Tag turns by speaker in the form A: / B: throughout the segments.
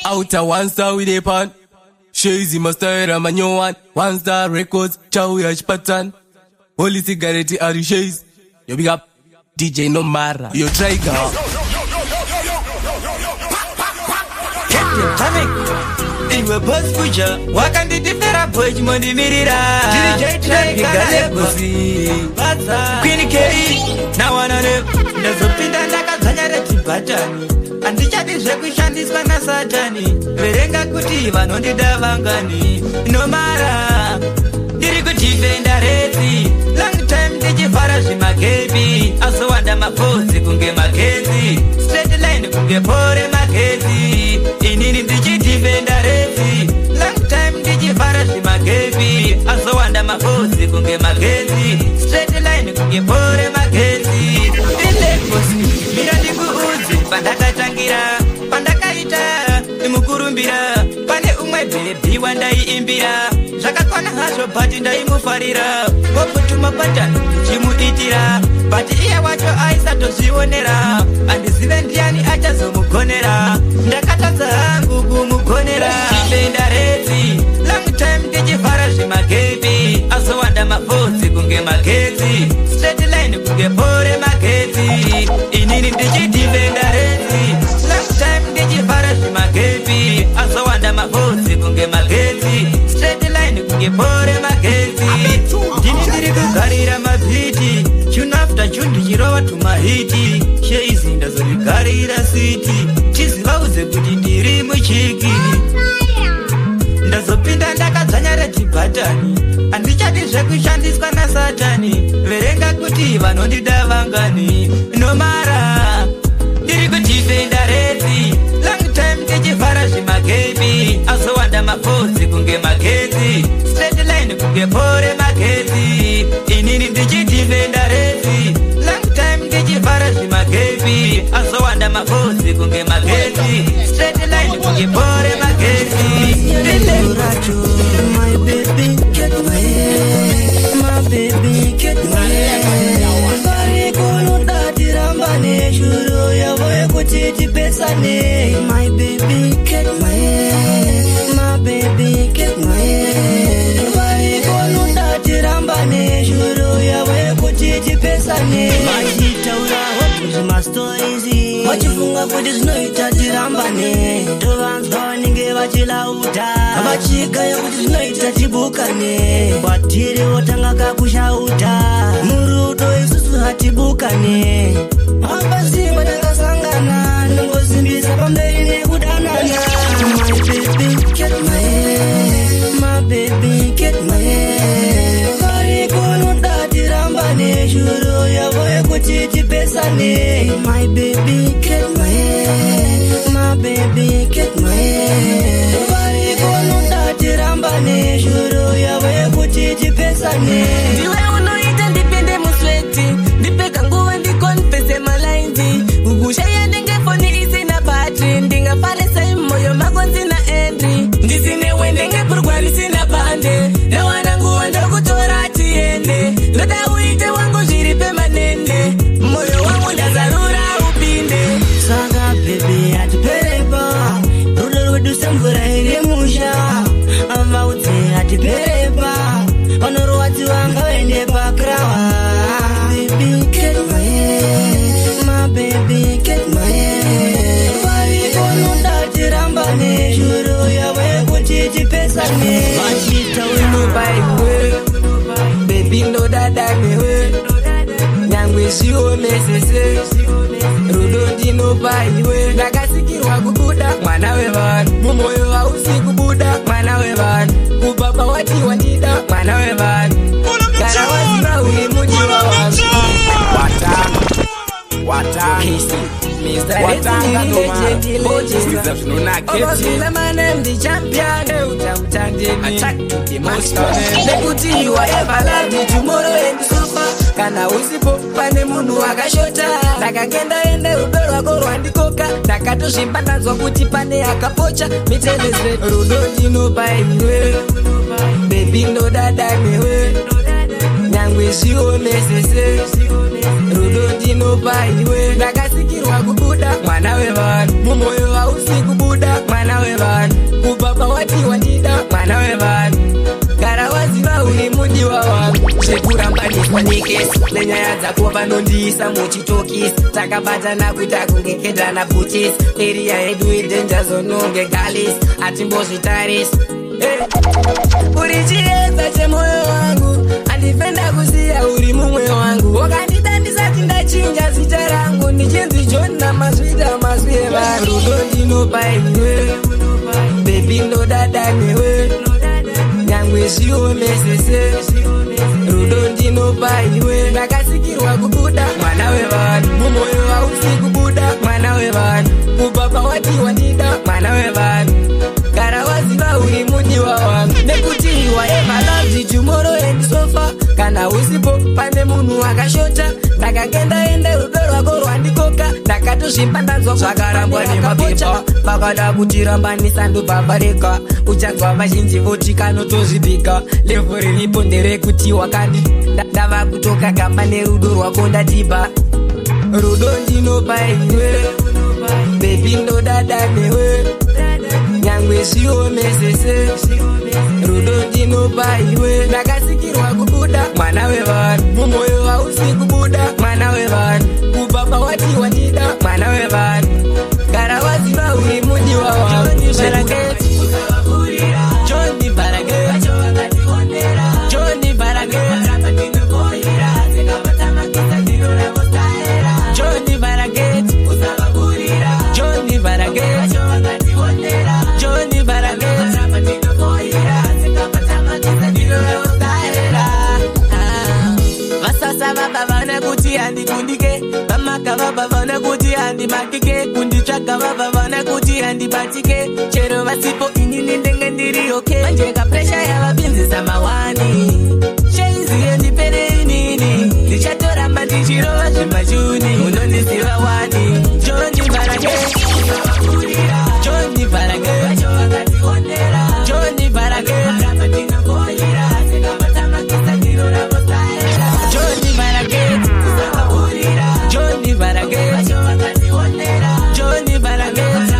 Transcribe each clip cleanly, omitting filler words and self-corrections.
A: Out a one star with a pan. Shazy master I'm a new one. One star records, chow yash pattern. Holy cigarette are shays. Yo big up DJ Nomara. Yo Triger.
B: Captain iwe boss future wakandidifera boy chimondimirira Lebosi Queen K nawanane ndazopinda ndakadzvanya retibhatani handichadi zvekushandiswa nasatani verenga kuti vanondida vangani nomara ndiri kudhifenda retsi long time ndichivhara zvimagepi azowanda mafodzi kunge magetsi straight line kunge pore magetsi inini ndichidhifenda retsi long time ndichivhara zvimagepi azowanda mafodzi kunge magetsi straight line kunge pore magetsi ilekosi mira ndikuudze pandakatangira pandakaita mukurumbira pane umwe bhebhi wandaiimbira zvakakwana hazvo but ndaimufarira woputuma patani ndichimuitira but iye wacho aisatozvionera handizive ndiani achazomugonera ndakatadza hangu kumugonera fenda retsi long time ndichivhara zvimagepi azowanda mafodzi kunge magetsi straight line kunge pore magetsi inini ndichidhifenda retsi long time ndichivhara zvimagepi azowanda mafodzi kunge magetsi straight line kunge pore magetsi ndini ndiri kugarira mabhiti tune after tune ndichirova tumahiti sheizi ndazorigarira city chizivaudze kuti ndiri muchiki ndazopinda ndakadzvanya retibhatani handichadi zvekushandiswa nasatani verenga kuti vanondida vangani nomara ndiri kudhifenda retsi long time ndichivhara zvimagepi azowanda mafodzi kunge magetsi straight line kunge pore magetsi inini ndichidhifenda retsi long time ndichivhara zvimagepi azowanda mafodzi kunge magetsi straight line kunge pore magetsi.
C: My baby, get my my baby, get my vari kunoda tirambane shuro yavo yekuti tipesane. My baby, get my my baby, get my vari kunoda tirambane shuro yavo yekuti tipesane. Vachitaura zvimastories vachifunga kuti zvinoita tirambane, tovanzwa vanenge vachilauta vachigaya kuti zvinoita tibukane. Kwatiri votanga kakushauta murudo, isusu hatibukane. Hapasipa takasangana, nongosimbisa pamberi nekudanana. My baby, get my my baby, get my vari kunoda tirambane shuro yavo yekuti tipesane. My baby, get my my baby, get my vari kunoda tirambane shuro yavo yekuti tipesane.
D: Ndiwe unoita ndipinde musweat, ndipeka nguva ndikonfese malines. Kukushaya ndenge foni isina battery, ndingafare sei moyo mako nsina entry? Ndisinewe ndenge bhurugwa risina bhande. Ndawana nguva ndokutora tiende, ndoda uite wangu zviri permanent. Moyo wangu ndazarura, upinde.
C: Saka baby, hatiperepa rudo rwedu semvura iri musha. Vaudze hatiperepa, vanorwadziwa ngavaende pakrawa. Baby, get my my baby, get my vari kunoda tirambane shuro yavo yekuti tipesane.
D: Vachitaura iwe baby, ndodada newe nyangwe zviomesese, rudo ndinopa iwe. Ndakasikirwa kubuda mwana wevanhu, mumwoyo hausi kubuda mwana wevanhu. Kubaba wati wandida mwana wevanhu, kana waziva uri mudiwa wangu.
E: Watanga
D: Watanga.
E: Kuridza zvinonakidza.
D: My name the champion.
E: Attack to the master.
D: Nekuti you are ever loved tomorrow and suffer. Kana usipo pane munhu akashota. Ndakange ndaenda, rudo rwako rwandikoka. Ndakatozvimba ndanzwa kuti pane akapocha mitelesre. Rudo ndinopa iwe baby, ndodada newe nyangwe zviomesese, rudo ndinopa iwe. Ndakasikirwa kubuda mwana wevanhu, mumwoyo hausi kubuda.
E: Zvekurambaniswa nekesi nenyaya dzako, vanondiisa muchitokisi. Takabatana kuita kunge kedhana bhutisi. Area yedu idanger zone unge galis, hatimbozvitarisi. Uri chiedza chemoyo wangu, handifenda kusiya, uri mumwe wangu. Wakandida ndisati ndachinja zita rangu, ndichinzi John namaswita maswi evanhu. Rudo ndinopa iwe, baby, ndodada newe, nyangwe zviomesese. Rudo ndinopa iwe. Ndakasikirwa kubuda, mwana wevanhu. Mumwoyo hausi kubuda, mwana wevanhu. Kubva wati wandida, mwana wevanhu, gara waziva uri mudiwa wangu, nekuti whatever loved tomorrow and so far. Kana usipo pane munhu akashota. Ndakange ndaenda, rudo rwako rwandikoka. Ndakatozvimba, ndanzwa zvakarambwa nemapepa. Vakada kutirambanisa, ndobva vareka. Uchanzwa vazhinji voti kanotozvibika. Level riripo nderekuti wakandi ndava kutoka gamba nerudo rwako ndadhibha. Rudo ndinopa iwe, baby, ndodada newe, nyangwe zviomesese. Rudo ndinopa iwe. Ndakasikirwa kubuda, mwana wevanhu. Mumwoyo hausi kubuda, mwana wevanhu. Kubva pawati wandida, mwana wevanhu, gara waziva uri mudiwa wangu. Johnny Barageti, Johnny Barageti, Johnny Barageti, Johnny Barageti, Johnny Barageti. Vasasa vabva vana kuti handikundike, vamaka vabva vana kuti handimatike, kunditsvaga vabva vana kuti handibatike. Chero vasipo, inini ndenge ndiri okay. Manje kapressure yavapinzisa mawani. Shaiziye ndipere inini, ndichatoramba ndichirova zvimachuni. Unondiziva wani, Johnny Barageti, Johnny Barageti, Johnny Barageti, Johnny Barageti, Johnny Barageti, Johnny Barageti.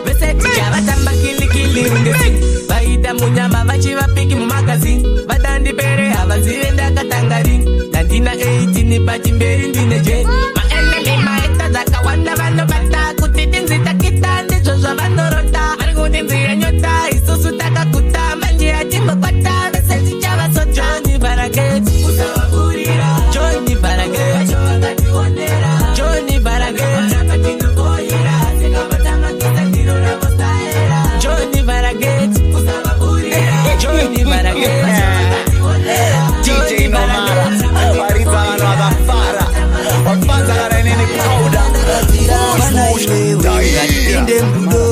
E: Vese tichavatamba kilikili ungezi vaita munyama vachivapiki mumagazini. Vadandipere havazive ndakatanga rini. Ndandina 18 pachimberi ndine jeni. Maenemy maita dzakawanda vanobata kuti tinzi takita, ndizvo zvavanorota. Vari kuti nzira nyota, isusu takakuta, manje hatimbokwata. Vese tichavaso. Johnny Barageti, Johnny Barageti, Johnny Barageti, Johnny Barageti, Johnny Barageti.
F: DJ Nomara varidza, vanhu vakafara, vafanza kana inini powder.
C: Mana iwewe, ngatipinde murudo,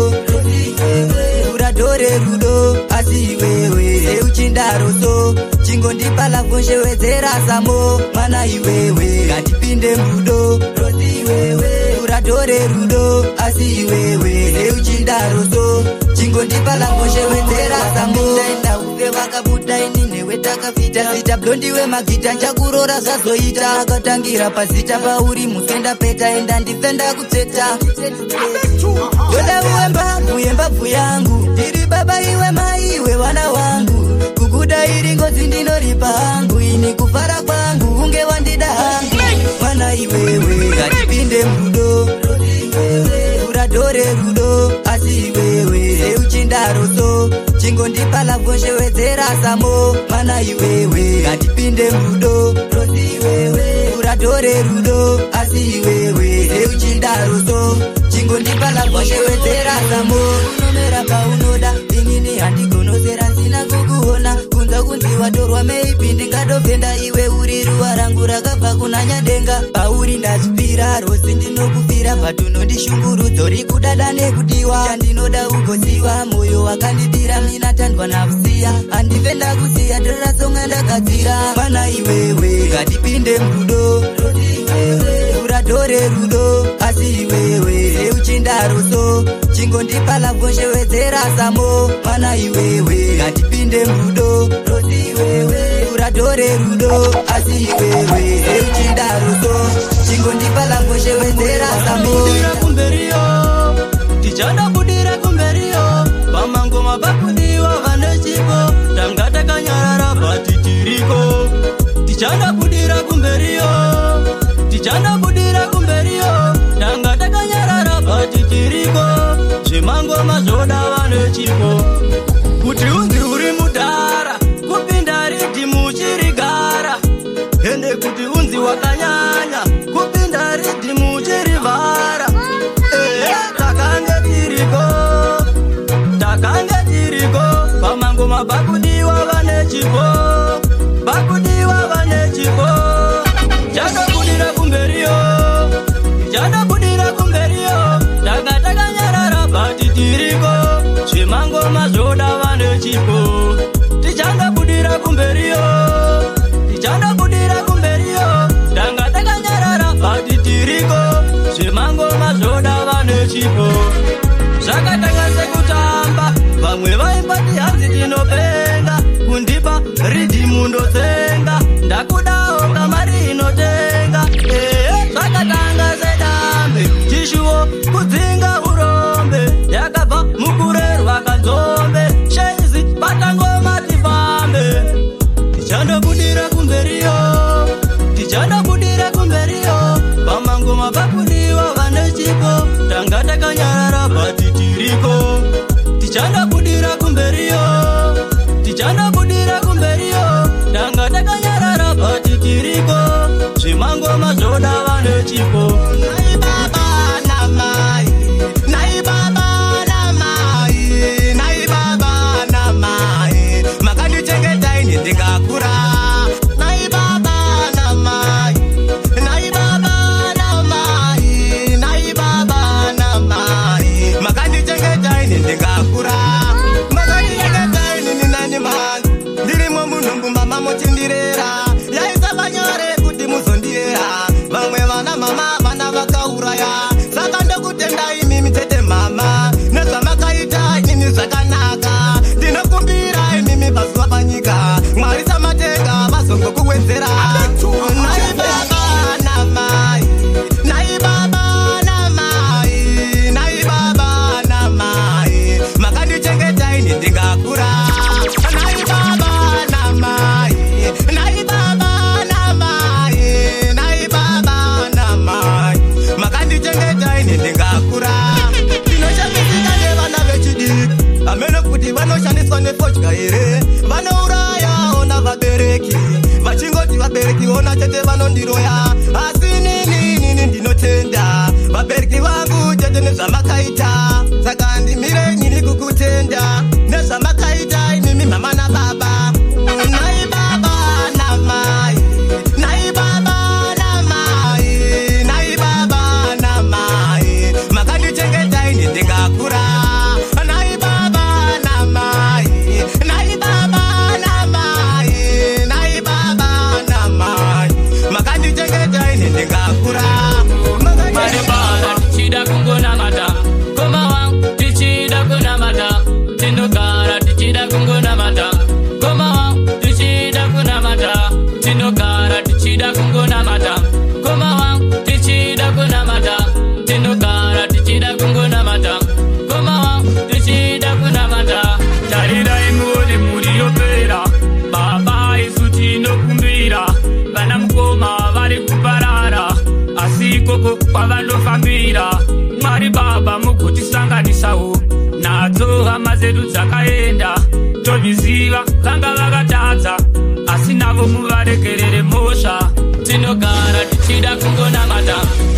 C: uradhore rudo, asi iwewe seuchindaroso chingondipa love, nshewedzera samo. Mana iwewe, ngatipinde murudo, uradhore rudo, asi iwewe seuchindaroso chingondipa love, nshewedzera samo. Ndaenda ufe vakabuda, ini newe takafita sita blonde wemagita, nchakurora zvazoita. Akatangira pazita pauri musenda peta, enda ndifenda kutseta. Ndoda uwe mbabvu yembabvu yangu, ndiri baba iwe mai iwe vana wangu. Kukuda iri ngozi ndinoripa hangu, ini kufara kwangu unge wandida hangu. Mwana iwewe, ngatipinde murudo, uradhore rudo, asi iwewe seuchindaroso chingondipa love, nshewedzera samo. Mwana iwewe, ngatipinde murudo, uradhore rudo, asi iwewe seuchindaroso chingondipa love, nshewedzera samo. Unomera paunoda, inini handigonosera nsina kukuona. Kunza kunzi watorwa, maybe ndingatofenda. Iwe uri ruva rangu rakabva kuna Nyadenga. Pauri ndazvipira rosi, ndinokufira patunondishungurudzo rikudada nekudiwa. Chandinoda ugoziva moyo wakandidira mina tandwa nakusiya, handife ndakusiya, torasonga ndagadzira. Mana iwewe, ngatipinde murudo, uradhore rudo, asi iwewe seuchindaroso chingondipa love, nshewedzera samo. Mana iwewe, ngatipinde murudo, uradhore rudo, asi iwewe seuchindaroso chingondipa love, nshewedzera samo.
B: Kumberiyo, tichandabudira kumberiyo, pamangoma pakudiwa vane. tiriko, tanga takanyarara but tiriko. Tichandabudira kumberiyo, tichandabudira kumberiyo, tanga takanyarara but tiriko. Zvemangoma zvoda vane chipo. Kuti unzi uri mudhara, kupinda riddim uchirigara, ende kuti unzi wakanyanya, kupinda riddim uchirivhara. Ehe, takange tiriko, takange tiriko. Pamangoma pakudiwa vane chipo, pakudiwa vane chipo. Chandobudira kumberiyo, chandobudira kumberiyo, tanga takanyarara but tiriko. Zvemangoma zvoda vane chipo. Tichandobudira kumberiyo, tichandobudira kumberiyo, tanga takanyarara but tiriko. Zvemangoma zvoda vane chipo. Zvakatanga sekutamba, vamwe vaimbati hanzi tinopenga. Kundipa riddim ndotsenga, ndakudawo kamari inotenga. Ehe, zvakatanga sedambe, chishuwo kudzinga urombe, yakabva mukurerwa kanzombe. Sheizi, patangoma tifambe. Tichandobudira kumberiyo, tichandobudira kumberiyo. Pamangoma pakudiwa vane chipo, tanga takanyarara but tiriko. Tichandobudira kumberiyo, tichandobudira kumberiyo, tanga takanyarara but tiriko. Zvemangoma zvoda vane chipo.
F: Nai baba namai, nai baba namai, nai baba namai, makandichengeta ini ndikakura. Nai baba namai, nai baba namai, nai baba namai, makandichengeta ini ndikakura. Makandichengeta ini 9 months ndirimo munhumbu, mama muchindirera. Yaisava nyore kuti muzondirera. Vamwe vana mama vana vakauraya. Saka ndokutenda imimi tete mama nezvamakaita ini zvakanaka. Ndinokumbira imimi pazuva panyika, Mwari samatenga vazongokuwedzera. Nai baba namai, nai baba namai, nai baba namai, makandichengeta ini ndingakura. Nai baba namai, nai baba namai, nai baba namai, makandichengeta ini ndingakura. Ndinoshamisika nevana vechidiki, hamene kuti vanoshandiswa nefodya here. Vanouraya ona vabereki, vachingoti vabereki ona chete vanondiroya. Asi nini, nini ndinotenda vabereki vangu chete nezvamakaita. Saka ndimire nini kukutenda nezvamakaita imimi mama nababa. Nai baba namai, nai baba namai, nai baba namai, makandichengeta ini ndingakura. Nai baba namai, nai baba namai, nai baba namai, makandichengeta ini ndingakura.
D: Maribara tichida kungonamata, koma wangu, tichida kunamata. Tinogara tichida kungonamata, koma wangu, tichida kunamata. Tinogara tichida kungonamata, koma wangu, tichida kunamata. Tinogara tichida kungonamata, koma wangu, tichida kunamata.
G: Tarirai muone mhuri yopera. Baba, isu tinokumbira. Vana mukoma vari kuparara, asi ikoko kwavanofambira. Mwari baba, mugotisanganisawo nadzo hama dzedu dzakaenda. Tozviziva vanga vakatadza, asi navo muvaregerere mhosva.
D: Tinogara tichida kungonamata,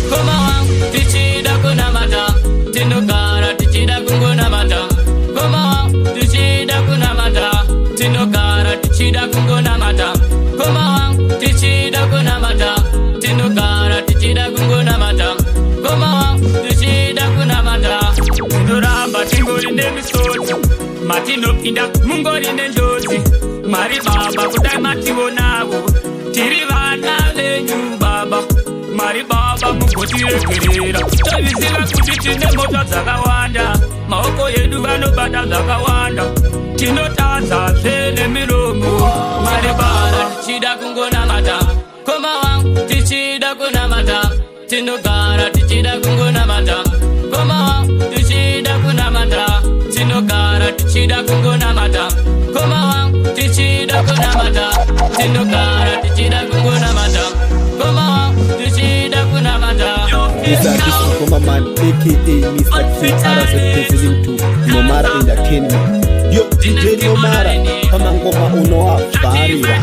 D: koma wangu, tichida kunamata. Tinogara tichida kungonamata, koma wangu, tichida kunamata. Tinogara tichida kungonamata, koma wangu, tichida kunamata. Tinogara tichida kungonamata, koma wangu, tichida kunamata.
G: Tinoramba tingori nemisodzi, matinopinda mungori nenjodzi. Mwari baba, kudai mationawo tiri vana venyu baba. Mwari baba, mugotiregerera. Toziva kuti tine mhosva dzakawanda, maoko edu vanobata zvakawanda, tinotadzazve nemiromo. Mwari baba.
D: Tichida kungonamata, koma wangu, tichida kunamata. Tinogara tichida kungonamata, koma wangu, tichida kunamata.
G: Tinogara tichida kungonamata, koma wangu, tichida kunamata. Tinogara tichida kungonamata, koma wangu, tichida kunamata.
H: This is Mr. Man, aka Mr. KRZ, presenting to Nomara Entertainment. Yo, DJ Nomara, pamangoma unowafarira.